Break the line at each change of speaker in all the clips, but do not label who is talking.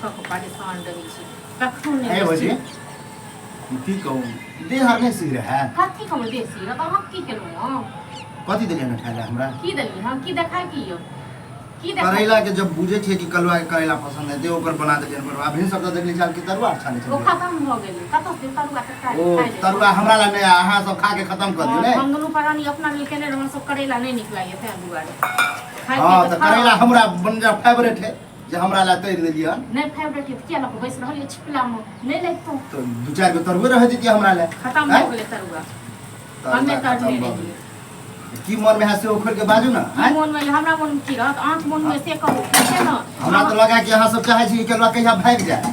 कऽ कऽ परेशान रहै छी कखनो नहि
हे भौजी
बस
की कहू देह आर नहि सिर है
कथी कहबै देसी रह अहाँ की केलहुँ हँ
कथी देलियै ने खाय लए हमरा
की देलियै हँ की देखाय की यौ की देखाय
करैला के जब बुझे छियै कि कलुआ के करैला पसंद है ते ओकर बना देलियै पर अभी सब तऽ देखली चाल कि तरुआ छाने
ओ
छलियै
खतम भऽ गेलै कतऽ से तरुआ तऽ खाय
ओ
खाय लेलहुँ।
तरुआ हमरा लए नहि अहाँ सब खा के खत्म कऽ दियौ ने
हम दुनू प्राणी अपना लेल केने रहौं सब करैला नहि नीक लागैए तेँ दुआरे खाय
हाँ
के
तऽ
खाउ।
करैला हमरा बन जा फेवरेट है जे हमरा लए तैर देलियै हन
नहि फेवरेट है तऽ किया लऽ कऽ बैस रहल छिपलामे नहि लगितहुँ
तऽ दू चारि गो तरुए रहै दैतियै हमरा लए
खतम
आँय?
भऽ गेलै तरुआ
तरुआ
हमे
खतम
तरने
भऽ
रहियै
गेलै। की मन में है से खोल के बाजू ना
की
आँय?
मोन में हमरा मोन में की रहत अहाँके मोन में से कहू ठीक छै ने
हमरा तऽ लगा कि अहाँ सब चाहै छी कि कलुआ कहिया भागि जाए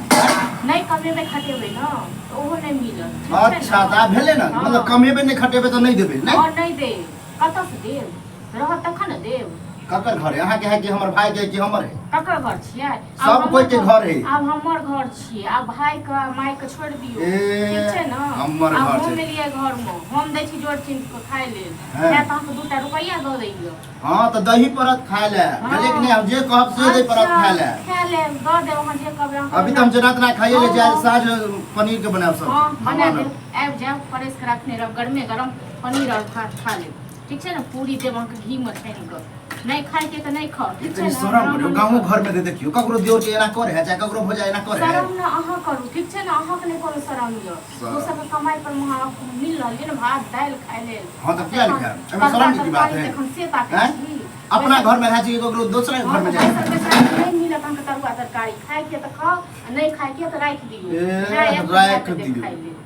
नहि कमेबै खटेबै ने तऽ ओहो नहि मिलत ठीक छै
अच्छा
ने?
तऽ आब भेलै ने
हँ।
मतलब कमेबे नहि खटेबे तऽ नहि देबै नहि
हँ नहि देब कतऽसँ देब रहत तखन ने देब
ककर घर है अहाँके है कि हमर भाई के है कि हमर है
ककर घर छियै आब
सब
हमर
कोई के घर है।
आब हमर घर छियै आब भाई के माय के छोड़ि दियौ
ए,
ठीक छै ने
हमर
आब
घर
हम
छै।
एलियै घर मे हम दै छी जोर चिन्ह के खाय लेल
हँ।
तैं तऽ अहाँके दूटा रुपैआ दऽ दैया
हाँ तऽ दही पड़त खाय लए
हाँ।
बुझलियै कि नहि हम जे कहब से दही पड़त
अच्छा,
खाय लए
खाय लेल दऽ देब अहाँ जे कहबै अहाँ
अभी तऽ हम जेना तेना खाइए लै छी
हाँ।
आज साँझ पनीर के बनायब सब
हाँ बना देब आबि जायब परसि कऽ रखने रहब गरमे गरम पनीर और भात खा लेब ठीक छै ने पूरी देब अहाँके घीमे छानि कऽ नहि खायके तऽ नहि खाउ ठीक छै
कनि
ने
शरम
हमरा
करियौ
मन
गाँवो घरमे दे देखियौ ककरो देवर के एना करे है चाहे ककरो भौजाइ एना करे है
शरम ने अहाँ करू ठीक छै ने अहाँके नहि कोनो शरम यऽ
शरम।
दोसरके कमाइ पर अहाँ मिल रहल यऽ ने भात दालि खाय लेल
हाँ तऽ किया नहि खायब एहिमे शरम के की बात है
तखन से ताकै
हैं?
छी
अपना घर में रहै छी ककरो दोसरा के घर में जाइ
बैसल बैसल नहि मिलत अहाँके तरुआ तरकारी खायके तऽ खाउ आ नहि खायके तऽ राखि दियौ
ए,
खाय आयब तऽ
राखि
देब
दियौ।
खाय लेल।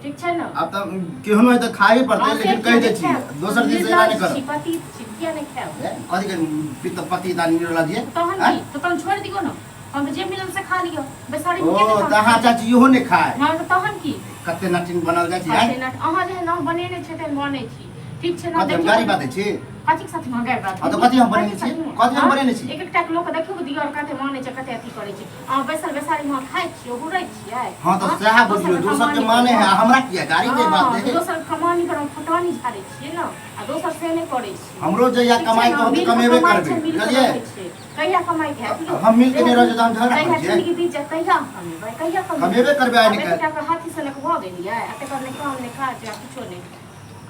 ठीक छै ने
आब तऽ केहनो है तऽ खाइ पड़तै
हाँ, से
लेकिन कहि दै
किया
छी
नहि खायब?
दोसर दिन से एना नहि
निर्लज्ज छी,
करब
पतित छी किया नहि खायब
ए, कथी के पित्त पति दानी निर्लज ये
तहन
आँय?
की तऽ तहन छोड़ि दियौ ने हम तऽ जे मिलल से खा लियौ बेसारी
ओ
के नहि
तऽ अहाँ चाची इहो नहि खाय
हँ तऽ तहन की
कते नटिन बनल जाइ छी आँय?
कते नट अहाँ जेहन अहाँ बनेने छियै तेहन बनै छी ठीक छै ने
कथी हम
देखियौ
गाड़ी बाजै छी
कथीके साथ महगाइ बात
हाँ, तऽ कथी हम बनेने छी? कथी हम बनेने छी?
एक एकटा के लोक देखियौ दियर कते मानै छै कते अथी करै छै अहाँ बैसल बैसारी मे खाइ छियै हुरै छियै
हाँ तऽ सएह बुझियौ दोसर के माने है आ हमरा किया गाड़ी के बात है
दोसर कमानी पर हम फटानी झाड़ै छियै ने आ दोसर से नहि करै छियै
हमरो जहिया
ठीक छै
कमाई
ने?
के होतै
मिल कऽ
कमेबे
कमाइ छै,
करबै
मिल कऽ
बुझलियै
रहै छै। कहिया कमाई के हैत यौ?
हम मिल के नहि रहै छै तऽ हम झगड़ा
जहिया
करै छियै।
जिंदगी बीत जायत तहिया हम कमेबै कहिया
कमेबे करबै आइ
आब
निकालि।
एतेक टाका हाथी सनक भऽ गेलियै आ तकर नहि काम नहि काज आ किछो नहि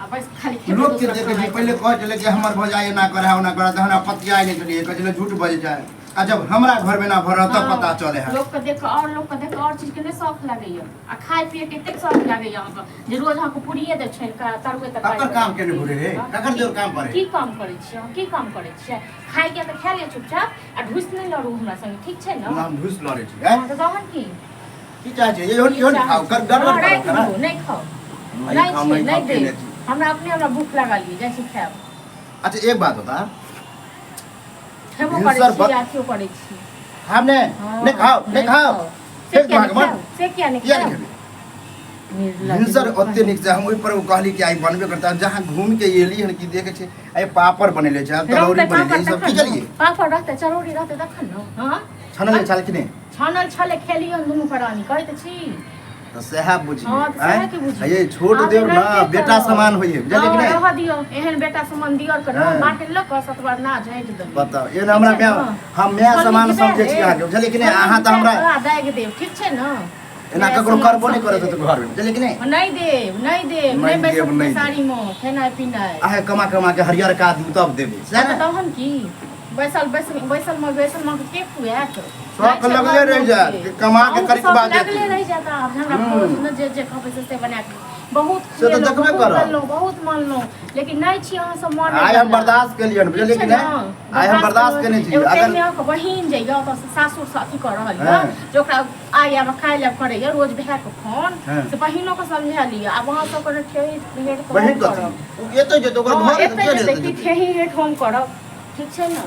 आ बस खाली खेबै
लोक के
दोसरक
देखै छै
कमाइ
पहिले कहै छलै कि हमर भौजाइ एना करै है ओना करै है, तऽ हमरा पतियाइ नहि छलियै कहै छलै झूठ बजै छै आ जब हमरा घरमे एना भऽ रहल तब
हँ,
पता चलै है
लोक के देख कऽ और लोक के देख कऽ और चीज के नहि शौख लागैया आ खाय पिए के एतेक शौख लागैया अहाँके जे रोज अहाँके पूरिये देब छानि कऽ तरुए तरकारी
ककर काम केने घुरे रे
हँ?
ककर देवर काम करे
की काम करै छियै अहाँ की काम करै छियै खाय के तऽ खा लिअ चुपचाप आ ढुसि नहि लड़ू हमरा संगे ठीक छै ने
हम घुस लड़ै छी
हँ, तऽ तहन की
की चाहै छै इहो इहो नहि खाउ गड़बड़
हँ,
करू
राखि
खाना
दियौ नहि खाउ
नहीं
नहि
खाउ
छै
नहीं
नहि
खाउ
देब
केने छी
हमरा अपने हमरा भूख लागल यऽ जाइ छी खायब
अच्छा एक बात बता
खेबो करै
भिनसर
छी अथियो करै छी
खाब ने
हँ,
नहि खाउ नहि खाउ
से
फेर
किया
अहाँके
नहि
मन
खायब से किया नहि
किया नहि
खायब
खेबै
निर्लज्ज
भिनसर
लोक
ओते नीक छै हम ओहि पर कहली कि आइ बनबे करता जहाँ घूम के एली हन कि देखे छै आइ पापड़ बनेले छै तलौरी
रहतै
बनेले
पापड़
ई सब की
तखन ने
केलिए
पापड़ रहतै चरौरी रहतै तखन ने हँ
छनल छल कि नहि
छानल छलै खेलियौ दुनू प्राणी कहै तऽ छी
तऽ सएह बुझियौ
हँ तऽ सएह के बुझियौ
ये छोट
आब
देव ना
एनाहिते
बेटा
करब।
समान होइए बुझलियै कि
हँ,
नहि
रहऽ दियौ एहन बेटा समान दियर के
हँ।
बाटे लऽ कऽ सतबर ना झाँटि देबै
बताउ ये ने हमरा
ठीक छै
माय
ने?
हम माय समान
छोलनी
समझै छी
गिरा
अहाँके बुझलियै कि नहि
छोलनी
अहाँ तऽ
गिरा
हमरा
कऽ आ दागि देब ठीक छै ने
एना
माय
ककरो
समान
करबो नहि
समझै
करत तऽ घरमे बुझलियै कि नहि
नहि देब नहि देब
नहि
नहि
देब,
बैसत
नहि देब।
खेसारीमे खेनाइ पिनाइ
अहाँ कमा कमा के हरियरका दियौ तब देबै सएह ने
तहन की बैसल बैसल बैसल मे बैसल मे के खुआएत
शौक लगले रहि जायत कि कमा के करिकबा देत।
लगले रहि जायत आब हमरा
हम्म।
रोज ने जे जे कहबै से से बना के बहुत
से तऽ
खुएलहुँ,
देखबे
बहुत
करब।
देलहुँ, बहुत मानलहुँ लेकिन नहि छी अहाँ सब मानै
आइ हम
वला।
बर्दाश्त केलियनि बुझलियै कि
ठीक छै
नहि
ने?
आइ हम बर्दाश्त केने छी
एगो
अगर
ताहिमे अहाँके बहिन जे यऽ ओतऽ से सासुर से अथी कऽ रहल यऽ
हँ।
जे ओकरा आइ आब काल्हि आब करैया रोज भायके फोन
हँ।
से बहिनो के समझा लिअ आब अहाँ सब कने ठेही हेठ कऽ
बहिन
हम
कथी
करब
ओ एतै जेतै ओकर
हँ,
घर
एतै
हेतै
जेतै कि ठेही हेठ हम करब ठीक छै ने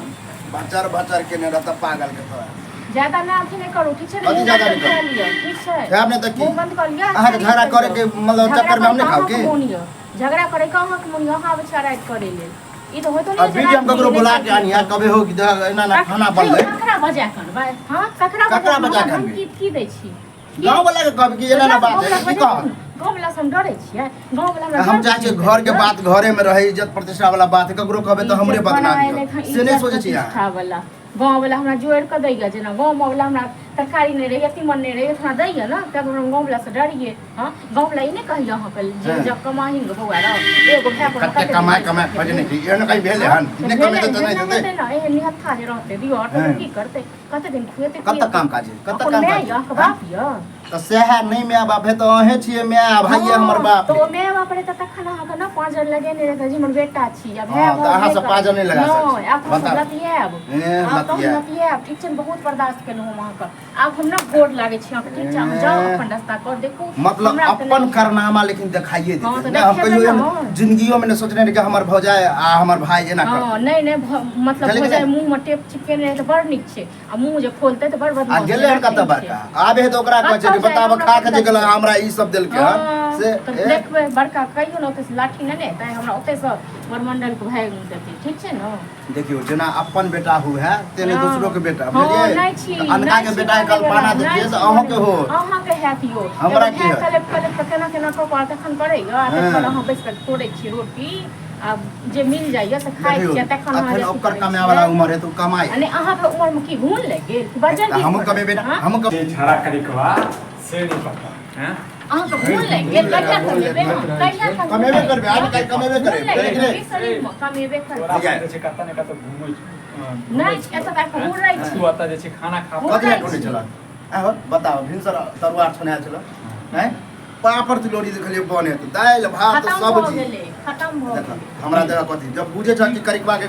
बचर बचर केने रहत पागल के तरह
ज्यादा ना अथी नहि करू ठीक छै ने
कथी
मुँह
ज्यादा
बंद
नहि करू?
कऽ लिअ ठीक छै
खायब नहि तऽ की
मुँह बंद कऽ लिअ
अहाँके झगड़ा करे के मतलब
झगड़ा
चक्कर में हम नहि
करे
खाउ
के
की
अहाँके मोन यऽ झगड़ा करे के अहाँके मोन यऽ अहाँ आबै छी राति करे लेल ई तऽ होइतो नहि
अभी जे हम ककरो बुला के आनिया कबे हो कि एना ना खाना बनलै
ककरा बजा के अनबै हँ ककरा
ककरा बजा के
हम
अनबै?
की की दै छी
गाँव वाला के कहब कि एना ना बात है की कहब
गाँव वाला से हम डरै छियै गाँव वाला हमरा
हम
डर
चाहै छियै
छै।
घर के बात घरे में रहे इज्जत प्रतिष्ठा वाला बात है ककरो कहबै तऽ हमरे
इज्जत
बदनामी
बनाए
होत।
लेखा
से नहि
इज्जत
सोचै छियै अहाँ
प्रतिष्ठा वाला गाँव वाला हमरा जोड़ि कऽ दैया जेना गाँव वाला हमरा तरकारी नहि रहैया, तीमन नहि रहैया, थोड़ा दैया ने, तब हम गाँववला से डरियै। हँ, गाँववला ई नहि कहैया अहाँके जे
हँ।
जब कमाही गे बौआ रौ, एगो भाय पर
कते कमाय कमाय खोजे नहि छी, एहन कहीं भेलै हन? नहि कमेतै तऽ नहि देतै।
ने एहन निहत्था जे रहतै दिअ तऽ
हँ।
की करतै? कते दिन खुएतै?
कतऽ काम काज है? कतऽ
अपन
काम
माय
काज
यऽ,
है?
अहाँके बाप यऽ।
तऽ सएह नहि माय बाप है तऽ अहें छियै माय, भाइये हमर बाप
तऽ
है।
ओ माय बाप रहै तऽ तखन अहाँके ने पाँजर लगेने रहै जे हमर बेटा छी आ भाय
हँ, तऽ अहाँ सब पाँजर नहि लगा सकै छी।
नहि, आब तऽ हम
बताउ।
लतियाएब।
ए,
आब तऽ हम
लतियाएब।
लतियाएब, ठीक छै ने? बहुत बर्दाश्त केलहुँ हम अहाँके। आब हम ने गोर लागै छी अहाँके, ठीक छै? अहाँ जाउ,
ए।
अपन रास्ता कर देखू।
मतलब
हमरा तऽ
अपन
नहि।
कारनामा लेकिन देखाइए
हँ,
देतै
तऽ
नहि। हम
देखेबै
कहियो
ने,
एहन
हँ।
जिंदगियोमे नहि सोचने रही कि हमर भौजाइ आ हमर भाय एना
हँ
करतै।
नहि नहि, मतलब
बुझलियै कि
भौजाइ
नहि?
मुँहमे टेप चिपकेने रहै तऽ बड़ नीक छै, आ मुँह जे खोलतै तऽ बड़
आ
बदमाश
गेलै हन कतऽ
छै।
बड़का आबे है तऽ ओकरा कहै छै
कतऽ
कि
जाइ,
बताब
हमरा
खा के जे
कतऽ
गेलै
छै?
हमरा ई सब देलकै हन
हँ,
से
तऽ
ए,
देखबै बड़का कहियो ने ओतयसँ लाठी नेने एतै, हमरा ओतयसँ बरमंडल के भागि देतै, ठीक छै ने?
देखियौ, जेना अपन बेटा हुए है तेने
हँ।
दूसरो के बेटा
हँ,
बुझलियै?
नहि छी,
तऽ अनका
नहि
के
छी
बेटा के
बनेवला,
कल्पना
नहि
देखियै
छी
तऽ अहूँ के
बनेवला।
होत।
अहाँके हैत यौ।
हमरा
एगो
की
भाय
हैत?
कलेप कलेप कऽ केना केना कऽ कऽ तखन करैया, आ तखन
हँ।
अहाँ बैस कऽ तोड़ै छियै रोटी, आ जे मिल जाइया से खाइ
देखियौ,
छियै, तखन अहाँ
अखन
जे अथी
ओकर
करै
कमाय वाला
छियै।
उमर है तऽ ओ कमाय।
आ नहि, अहाँके उमर मे की घून लागि गेल कि बड़ जल्दी
हमहूँ
करत?
कमेबै ने।
हँ?
हमहूँ
जे छड़ा करिकवा से नहीं पता हैं।
अहाँके घून लागि गेल? कहिया कमेबै हम? कहिया कमेबै?
कमेबे करबै, आइ काल्हि कमेबे
घून
करबै,
लागि
बुझलियै कि
गेल
नहि?
की शरीरमे? कमेबे करबै।
तोरा
ठीक है।
जे छै कतऽ ने कतऽ घूमै छै।
नहि, एतऽ तक घूरै छी।
तू एतऽ जे छै खाना खा।
कथी लए ढूँढै छलह? आहो बताओ, भिनसर तरुआ छनायल छलह आँय, पापड़ तिलौरी देखलियै बने तऽ दालि भात
खतम भऽ
सब्जी
गेलै, खतम भऽ
देख
गेलै।
हमरा देखा कथी जब बुझे छ कि करिकवा के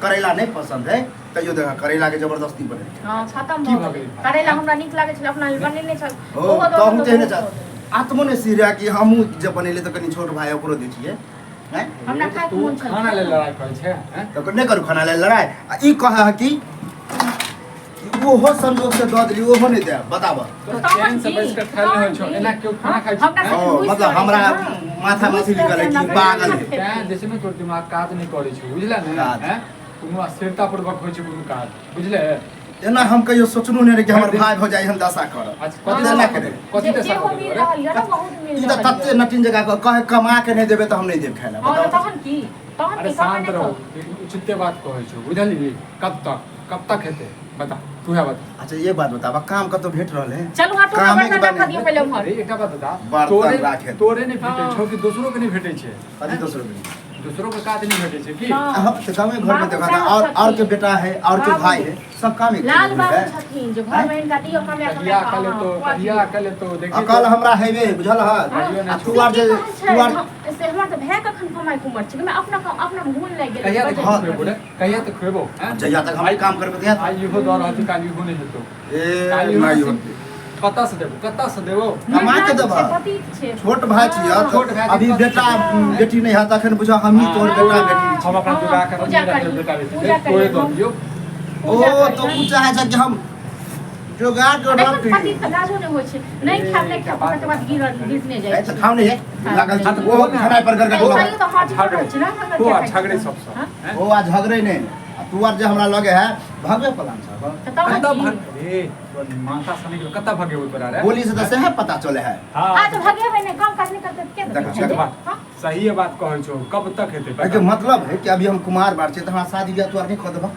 करैला नहि पसंद है तैयो देखा करैला के जबरदस्ती बनेलकै।
हँ, खतम
की
भऽ
भऽ
गेलै।
गेलै?
करैला हमरा नीक लागै छलै, अपना लेल बनेने छल।
ओ
ओहो दऽ
तहूँ
देलक,
तेहने
ओहो
छ
दऽ देलक।
आत्मो नहि सिरहा कि हमहूँ जब बनेलियै तऽ कनि छोट भाय ओकरो दै छियै आँय।
हमरा खायके
तू
मोन छल।
खाना ले लड़ाई करै छै हैं?
तऽ नहि करू खाना लेल लड़ाइ, आ ई कहै है कि ओहो संजोग से दऽ देली, ओहो नहि देब, बताबऽ।
तोरा
तहन
चैन से
की?
बैस के खायल नहि होइ छौ,
तहन की?
एना केओ खाना खाइ छै?
हमरा
हैं?
साथे
ओ,
घुसि
मतलब
करै
हमरा
छै ने।
माथा में अथी
घुसि
निकलै
करै
कि
छै,
पागल
हमरा
है।
तें जे छै ने तोर दिमाग काज नहि करै छौ, बुझले ने?
काज।
हैं? कोनो अस्थिरता पूर्वक होइ छै कोनो काज, बुझले?
एना हम कहियो सोचलहुँ नहि रही कि हमर भाय भौजाइ एहन दशा करत।
अच्छा, कथी
एना
दशा
करे।
कथी
जे
दशा
जे हो
कऽ
मिल
देलौ रे?
रहल यऽ ने, बहुत मिल
ई तऽ
रहल
तते
यऽ।
नटिन जकाँ कहे कमा के नहि देबै तऽ हम नहि देब खाय लए।
हँ, तऽ
बताउ।
तहन की? तहन
अरे
की? कमे
शांत
नहि
रहो,
खाउ।
लेकिन उचिते बात कहै छौ, बुझलिही? कब तक, कब तक हेतै बता, तू है बता।
अच्छा, ये बात बताबा, काम कतौ भेट रहल है?
चलू हटू,
कामे के
बर्तन राखऽ
बारे
दियौ पहिले उम्हर।
अरे एकटा बात बता,
बर्तन
तोरे
राखे।
तोरे नहि भेटै
हँ।
छौ कि दोसरो के नहि भेटै छै?
अभी दोसरो के
दोसरो के काज नहि भेटै छै की?
हँ।
हाँ, तऽ गाँवे घर में
बाबू
देखा
साहब
और और के
छथिन।
बेटा है और के
बाबू।
भाई है, सब काम एक
लाल
है।
बाबू छथिन जे घर मे हिनका दियौ कमाए कमाए
कहिया
कऽ
अकल
अहाँ
हेतौ,
खुआ
कहिया
दियौ।
अकल हेतौ, देखी
अकल
तो।
हमरा हेबे बुझल है।
कहियो नहि
आ
छौ।
तू आर
से
जे
की कहै छै,
तू आर
से हमर तऽ भाय कखन कमाइ के उमर छै, हमरा अपना अपना घून लागि गेलै।
कहिया तक
बजै
हँ।
खुएबो रे? कहिया तक खुएबो हैं?
जहिया तक हम काम करबै तहिया तक।
आइ इहो दऽ रहल छै, काल्हि इहो नहि हेतौ।
ए
काल्हि इहो
नहि
नहि
होतै।
कतऽ से देबो, कतऽ से देबो?
कमा के देबह।
पतित छै।
छोट भाय छियै
हँ।
छोट भाय
अभी
छै,
बेटा
हँ।
बेटी नहि हैत अखन, बुझ हमही तोहर
हँ।
बेटा बेटी छी।
हम अपना
हँ,
जोगा के
पूजा
रखने
करी,
रखबै बेटा बेटी
पूजा
तोरे
करी।
दऽ दियौ।
ओ
पूजा करी।
तो उ चाहे छै कि हम जोगा के
एखन
रखी।
पतित तऽ लाजो नहि होइ छै, नहि खायब नहि खायब, ओकर बाद गिरल गिरने जाइ
ए, तऽ
छै।
खाउ नहि है लागल छै ओहो खेनाइ पर गड़गड़
तऽ
लगल।
खाइयो तऽ हजम
झगड़े।
होइ छै ने, अगर
हो आ
खाइ छै
झगड़े
तऽ।
सबसँ
हँ?
हैं?
ओ आ झगड़े नहि, आ तू आर जे हमरा लगे है भगवे पलान छ।
तऽ तहन
कतऽ
की?
भग रे तोर माथा सनी गेलो, कतऽ भगेबो तोरा रे?
बोली से तऽ सएह पता चले है।
हाँ।
आ तऽ भगेबै नहि, काम काज नहि करतै तऽ के देतै?
देखा,
ठीक बात।
हँ?
सही बात कहै छौ, कब तक हेतै
एहिके
बता?
मतलब है कि अभी हम कुमार बार छियै तऽ हमरा शादी बियाह तू आर नहि कऽ देबह?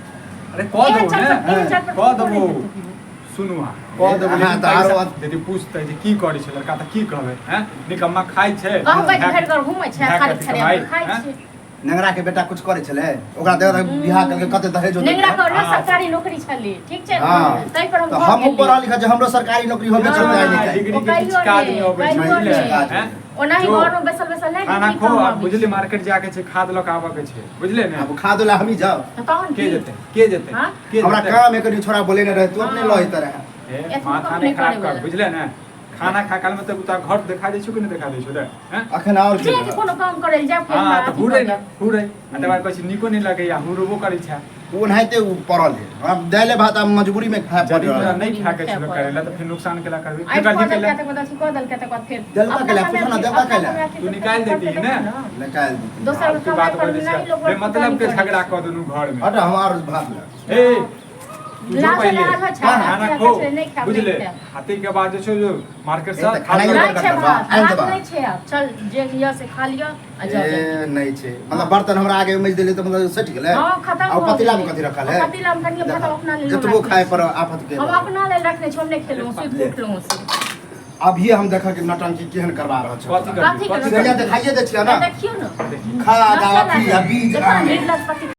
अरे कऽ
एहन
देबो ने,
चटपट- एहन चटपट
कऽ
थोड़े
देबो।
हेतै।
सुनू अहाँ, कऽ देबो,
अहाँ
लेकिन
तऽ आरो
पैसा यदि पूछतै जे की करै छै लड़का तऽ की कहबै हैं? निकम्मा खाइ छै,
कहबै जे
भए-
भरि घर घूमै छै,
भए
खाली
कथी
खाली
कमाइ,
खाइ
हैं?
छै।
नेंगरा के बेटा कुछ करै छलै? ओकरा देख देख बियाह करके कते दहेज होतै।
नेंगरा के ने
हाँ।
सरकारी नौकरी छलै, ठीक छै ने?
हाँ।
ताहि पर हम
तऽ
घर
हम
गेलियै।
पढ़ल लिखल छै, हमरो सरकारी नौकरी होबे
हाँ।
चलते आइ नहि
डिग्री
ओ
के
कहियो
किछु काज
नहि,
नहि अबै छै,
कहियो
बुझले
नहि।
हैं?
ओनाही
जो
घर में बैसल बैसल नहि
खाना
डिग्री
खो
कम
आ
आबै
बुझली
छै।
मार्केट जाके छै, खाद लऽ के आबऽ के छै, बुझले ने?
आब खाद ला हमही जाउ।
तऽ तहन
के
की?
जेतै, के जेतै,
हाँ?
के
हमरा
जेतै?
काम है कनि, छोड़ा बोले नहि रहे, तू अपने
हाँ।
लहित रहे।
हे,
एतबो
माथा
कम
नहि
नहि
खराब
करे
कर,
वाला।
बुझले ने? खाना खा काल में तऽ उता घर देखा दै छौ कि नहि देखा दै छौ रे हैं?
अखन आओर की
जे कि कोनो काम करै लए जायब फेर
हाँ
हमरा
तऽ
अथी
हुरै
कऽ
ने
देब।
हुरै, आ तकर बाद कहै छै नीको नहि लगैया, हुरबो करै छै।
ओनाहिते उ पड़ल है, हम दालि भात आब मजबूरी में खाय पड़
यदि
रहल
तोरा
है।
नहि खाय के
खाय
छौ
पड़ल।
करैला तऽ फेर नुकसान केला करबी?
आइ
फेर
कऽ
गलती
देलकै
केला
तकर बाद अथी कऽ देलकै तकर बाद फेर
देलका
अपना
कैला,
कमाय
पूछो ना,
अथी-
देलका
अपना
कैला?
कमाय अथी
तू
तऽ
निकालि
करतै
देती
तखन
ने?
ने।
निकालि देती।
दोसर
फालतू
कमाइ
बात
पर
बजै
नहि
छै
लोक
बेमतलब के
करै
झगड़ा
छै।
कऽ देलू घर में।
हट, हम आओर भात ले।
ए तू जो
लाज
पहिले
लाज होइ छै,
खाना
हाथी
खो
छै, नहि खायब,
बुझले
नहि खायब।
हाथी के बाद जे छै जो मार्केट
ए,
से
तऽ खानाइयो
नहि छै
बर्तन
भात,
आनि
भात
देबा।
नहि छै आब चल जे लिअ से खा लिअ आ जाओ
ए नहि छै मतलब बर्तन हमरा आगे मजि देले तऽ मतलब सटि गेलै
हाँ, खतम
आ
भऽ
पतीला मे
गेलै।
कथी रखल है
आ पतीला मे कनिये भात अपना लेल
जतबो
रखने
खाय
छी।
पर आफत के
हम अपना लेल रखने छी हम नहि खेलहुँ सुति उठलहुँ से
अभी हम देखऽ के नौटंकी केहन करवा रहल छै
कथी
कथी
करबी
करबी?
देखिए देखाइए दै छियै ना
देखियौ ने
देखी
खा दावा पी आ बीज
देखो
आन।
निर्लज पति।